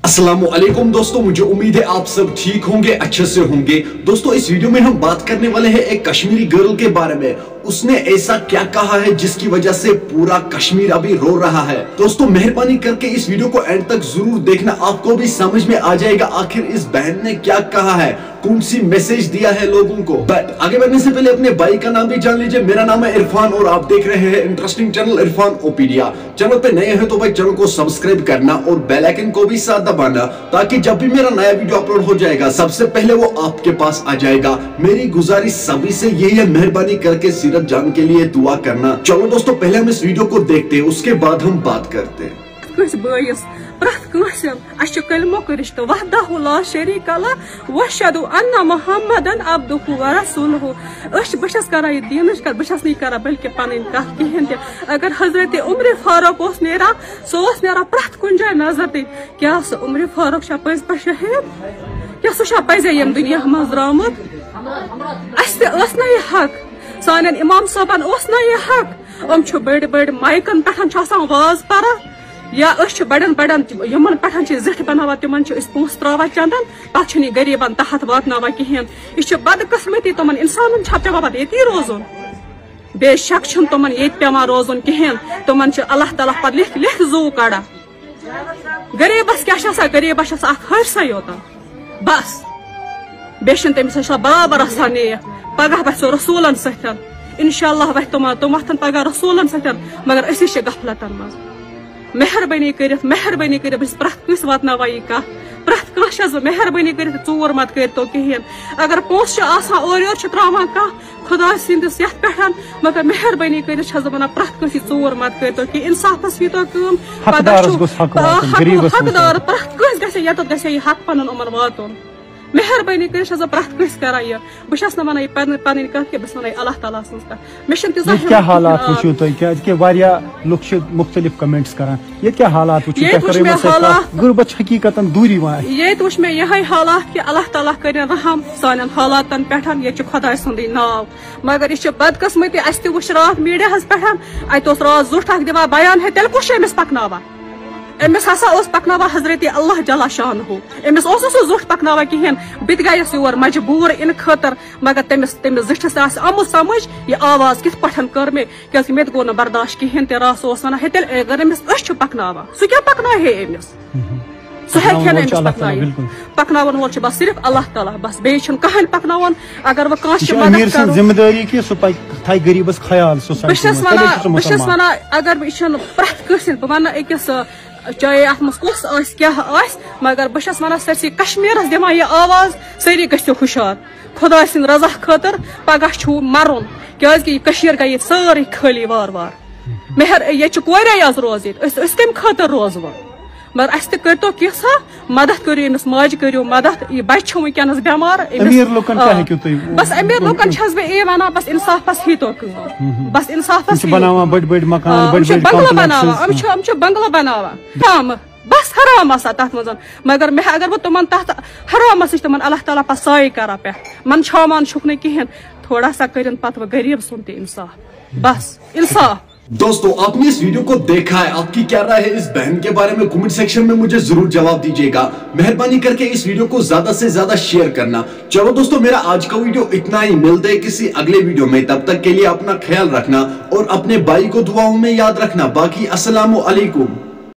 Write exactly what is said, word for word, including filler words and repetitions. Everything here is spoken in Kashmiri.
अस्सलाम वालेकुम दोस्तों, मुझे उम्मीद है आप सब ठीक होंगे, अच्छे से होंगे। दोस्तों, इस वीडियो में हम बात करने वाले हैं एक कश्मीरी गर्ल के बारे में। उसने ऐसा क्या कहा है जिसकी वजह से पूरा कश्मीर अभी रो रहा है। दोस्तों, मेहरबानी करके इस वीडियो को एंड तक जरूर देखना, आपको भी समझ में आ जाएगा आखिर इस बहन ने क्या कहा है, कौन सी मैसेज दिया है लोगों को। बट आगे बढ़ने से पहले अपने भाई का नाम भी जान लीजिए। मेरा नाम है इरफान और आप देख रहे हैं इंटरेस्टिंग चैनल इरफान ओपीडिया। चैनल पे नए हैं तो भाई, चैनल को सब्सक्राइब करना और बेल आइकन को भी साथ दबाना, ताकि जब भी मेरा नया वीडियो अपलोड हो जाएगा, सबसे पहले वो आपके पास आ जाएगा। मेरी गुजारिश सभी से यही है, मेहरबानी करके सीरत जान के लिए दुआ करना। चलो दोस्तों, पहले हम इस वीडियो को देखते हैं, उसके बाद हम बात करते हैं। کٲنٛسہِ بٲیِس، پرٛٮ۪تھ کٲنٛسہِ۔ اَسہِ چھُ کلمُک رشتہٕ، وحدہ لا شریک لہ، واشہد ان محمدن عبدہ ورسولہ۔ أسۍ چھِ، بہٕ چھَس کران یہِ دیٖنٕچ کَتھ، بہٕ چھَس نہٕ یہِ کران بلکہِ پَنٕنۍ کَتھ کِہیٖنۍ تہِ۔ اگر حضرت عمر فاروق اوس نیران، سُہ اوس نیران پرٛٮ۪تھ کُنہِ جایہِ نظر دِنۍ۔ کیٛاہ سُہ عمر فاروق چھا پٔزۍ پٲٹھۍ شہیٖد؟ کیٛاہ سُہ چھا پَزے ییٚمہِ دُنیا منٛز درٛامُت؟ اَسہِ تہِ ٲس نہ یہِ حق، سانٮ۪ن اِمام صٲبَن اوس نہ یہِ حق؟ یِم چھِ بٔڑۍ بٔڑۍ مایکَن پٮ۪ٹھ چھِ آسان واز پَران، یا أسۍ چھِ بَڑٮ۪ن بَڑٮ۪ن یِمَن پٮ۪ٹھ چھِ زِٹھۍ بَناوان، تِمَن چھِ أسۍ پونٛسہٕ ترٛاوان چَندَن، پَتہٕ چھِنہٕ یہِ غریٖبَن تحت واتناوان کِہیٖنۍ۔ یہِ چھِ بدقٕسمتی، تِمَن اِنسانَن چھا پٮ۪وان پَتہٕ ییٚتی روزُن؟ بے شک چھُنہٕ تِمَن ییٚتہِ پٮ۪وان روزُن کِہیٖنۍ، تِمَن چھِ اللہ تعالیٰ پَتہٕ لیکھِ لیکھِ زُو کَڑان۔ غریٖبَس کیٛاہ چھِ آسان؟ غریٖبَس چھِ آسان اَکھ حٲرثَے یوت۔ بس، بیٚیہِ چھِنہٕ تٔمِس آسان برابر آسان نیک۔ پگاہ وَتھِ سُہ رسوٗلن سۭتۍ۔ انشاءاللہ وَتھِ تِم، تِم وۄتھن پگاہ رسوٗلن سۭتۍ، مگر أسی چھِ غفلتن منٛز۔ مہربٲنی کٔرِتھ، مہربٲنی کٔرِتھ، بہٕ چھَس پرٛٮ۪تھ کٲنٛسہِ واتناوان یہِ کَتھ۔ پرٛٮ۪تھ کانٛہہ چھَس بہٕ، مہربٲنی کٔرِتھ ژوٗر مت کٔرۍتو کِہیٖنۍ۔ اگر پونٛسہٕ چھِ آسان، اورٕ یورٕ چھِ ترٛاوان کانٛہہ، خۄداے سٕنٛدِس یَتھ پٮ۪ٹھ، مگر مہربٲنی کٔرِتھ چھَس بہٕ وَنان، پرٛٮ۪تھ کٲنٛسہِ ژوٗر مت کٔرۍتو کینٛہہ، اِنصافَس ییٖتو کٲم۔ پَگاہ حقدارَس چھُ، گوٚژھ حق آ، واتُن، حق، غریٖبَس گوٚژھ حقدار، واتُن۔ پرٛٮ۪تھ کٲنٛسہِ گژھِ، ییٚتٮ۪تھ گژھِ یہِ حق پَنُن یِمَن واتُن۔ مہربٲنی کٔرِتھ چھَس بہٕ پرٛٮ۪تھ کٲنٛسہِ کَران یہِ۔ بہٕ چھَس نہٕ وَنان یہِ پَنٕنۍ، پَنٕنۍ کَتھ کینٛہہ، بہٕ چھَس وَنان یہِ اللہ تعالیٰ سٕنٛز کَتھ۔ مےٚ چھَنہٕ تیٖژاہ ییٚتہِ کیٛاہ ہِمَت حالات کِہیٖنۍ۔ وٕچھِو تُہۍ، کیٛازِ کہِ واریاہ لُکھ چھِ مُختٔلِف کمنٹس کران، ییٚتہِ کیٛاہ حالات وٕچھِو، ییٚتہِ تۄہہِ وٕچھ کَرو مےٚ یِمَن سۭتۍ کَتھ؟ حالات۔ غُربت چھِ حقیٖقتاً دوٗری وۄنۍ اَسہِ۔ ییٚتہِ وٕچھ مےٚ یِہے حالات کہِ اللہ تعالیٰ کٔرِن رحم سانٮ۪ن حالاتن پٮ۪ٹھ، ییٚتہِ چھُ خۄداے سُنٛدٕے ناو۔ مگر یہِ چھِ بدقٕسمتی، اَسہِ تہِ وٕچھ راتھ میٖڈیاہَس پٮ۪ٹھ، اَتہِ اوس راتھ زیُٹھ اَکھ دِوان بیان، ہے تیٚلہِ کُس چھُ أمِس پَکناوان؟ أمِس ہسا اوس پَکناوان حضرت اللہ جل شانہ۔ أمِس اوس نہٕ سُہ زیُٹھ پَکناوان کِہیٖنۍ۔ بہٕ تہِ گٔیَس یور مجبوٗر اِنہٕ خٲطرٕ، مگر تٔمِس، تٔمِس زِٹھِس آسہِ آمُت سمجھ یہِ آواز کِتھ پٲٹھۍ کٔر مےٚ، کیٛازِکہِ مےٚ تہِ گوٚو نہٕ برداش کِہیٖنۍ تہِ۔ راتھ سُہ اوس وَنان، ہے تیٚلہِ اگر أمِس أسۍ چھِ پَکناوان، سُہ کیٛاہ پَکناوِ ہے أمِس؟ سُہ ہیٚکہِ پَکناوَن ہا نہٕ وول چھُ أمِس اللہ تعالیٰ، پَکنٲیِتھ۔ بِلکُل۔ پَکناوَن وول چھُ بَس صرف اللہ تعالیٰ، بَس، بیٚیہِ چھُنہٕ کٕہٕنۍ پَکناوان۔ اگر وۄنۍ کٲنٛسہِ یہِ چھِ چھُ أمیٖر مدد سٕنٛز کَرُن، ذمہٕ دٲری کہِ سُہ پَکہِ، تھایہِ غریٖبَس خیال سوسایٹی بہٕ چھَس منٛز۔ تَلے چھُ وَنان، سُہ بہٕ چھَس مُسلمان۔ وَنان، اگر بہٕ، یہِ چھُنہٕ پرٛٮ۪تھ کٲنٛسہِ ہِنٛدۍ، بہٕ وَنہٕ أکِس، چاہے اَتھ منٛز کُس آسہِ، مگر بہٕ چھَس وَنان سٲرسٕے کشمیٖرَس دِوان یہِ آواز، سٲری گٔژھِو ہُشار خۄداے سٕنٛدِ رضا خٲطرٕ۔ پَگاہ چھُ مَرُن، کیٛازِکہِ یہِ کٔشیٖر گٔیہِ سٲرٕے خٲلی وارٕ وارٕ۔ مہر، ییٚتہِ چھِ کورے یٲژ روزِ ییٚتہِ، أسۍ، أسۍ کَمہِ خٲطرٕ روزٕ وۄنۍ؟ مگر اَسہِ تہِ کٔرۍتو کینٛژھا مدد، کٔرِو أمِس ماجہِ، کٔرِو مدد۔ یہِ بَچہِ چھُ وٕنکیٚنَس بٮ۪مار، أمِس، أمیٖر لُکَن کیٛاہ آ، ہیٚکِو تُہۍ بَس أمیٖر لُکَن چھَس بہٕ یی وَنان، بَس اِنصافَس ہیٖتو کٲم، بَس یِم اِنصافَس چھِ ہیٖتو۔ بَناوان بٔڑۍ بٔڑۍ مکان، آ، یِم بٔڑۍ چھِ بٔڑۍ بنٛگلہٕ complexes۔ بَناوان، یِم چھِ، یِم چھِ بنٛگلہٕ بَناوان۔ حرام، بَس حرام آسان تَتھ منٛز۔ مگر مےٚ، اگر بہٕ تِمَن تَتھ حرامَس نِش تِمَن اللہ تعالیٰ پَتہٕ سایہِ کَران پٮ۪ٹھ، منٛدچھاوان چھُکھ نہٕ کِہیٖنۍ، تھوڑا سا کٔرِن پَتہٕ وۄنۍ غریٖب سُنٛد تہِ اِنصاف۔ بَس اِنصاف۔ दोस्तों, आपने इस वीडियो को देखा है, आपकी क्या राय है इस बहन के बारे में? कमेंट सेक्शन में मुझे जरूर जवाब दीजिएगा। मेहरबानी करके इस वीडियो को ज्यादा से ज्यादा शेयर करना। चलो दोस्तों, मेरा आज का वीडियो इतना ही। मिलते हैं किसी अगले वीडियो में, तब तक के लिए अपना ख्याल रखना और अपने भाई को दुआओं में याद रखना। बाकी अस्सलाम वालेकुम।